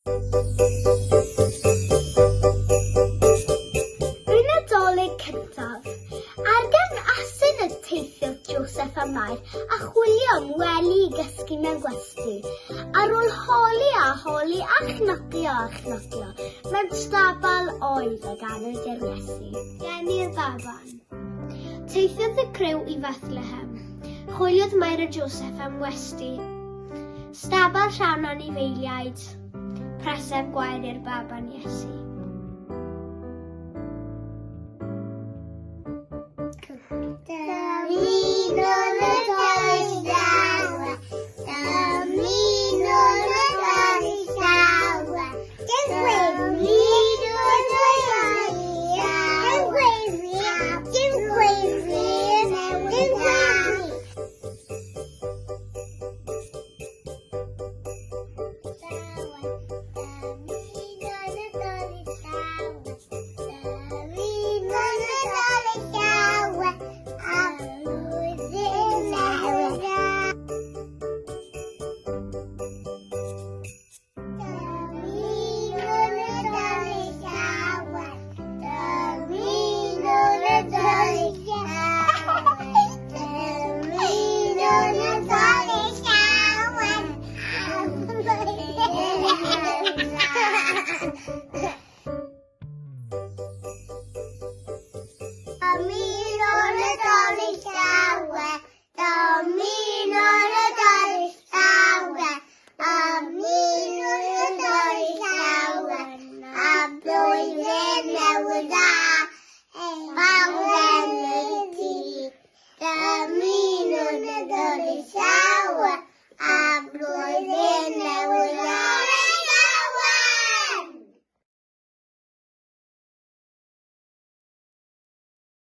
Y Nadolig cyntaf. Ar gefn asyn y teithiodd Joseph a Mair a chwilio am wely i gysgu mewn gwesty. Ar ôl holi a holi a chnocio a chnocio mewn stabal oedd y ganwyd yr Iesu. Geni'r baban. Teithiodd y criw i Fethlehem. Chwiliodd Mair a Joseph am westy. Stabal llawn anifeiliaid. Preseb gwair i'r baban Iesu. Dymunwn y does llawer, dymunwn y does llawer, dymunwn y does llawer, dymunwn. Dymunwn y Dolig Llawen.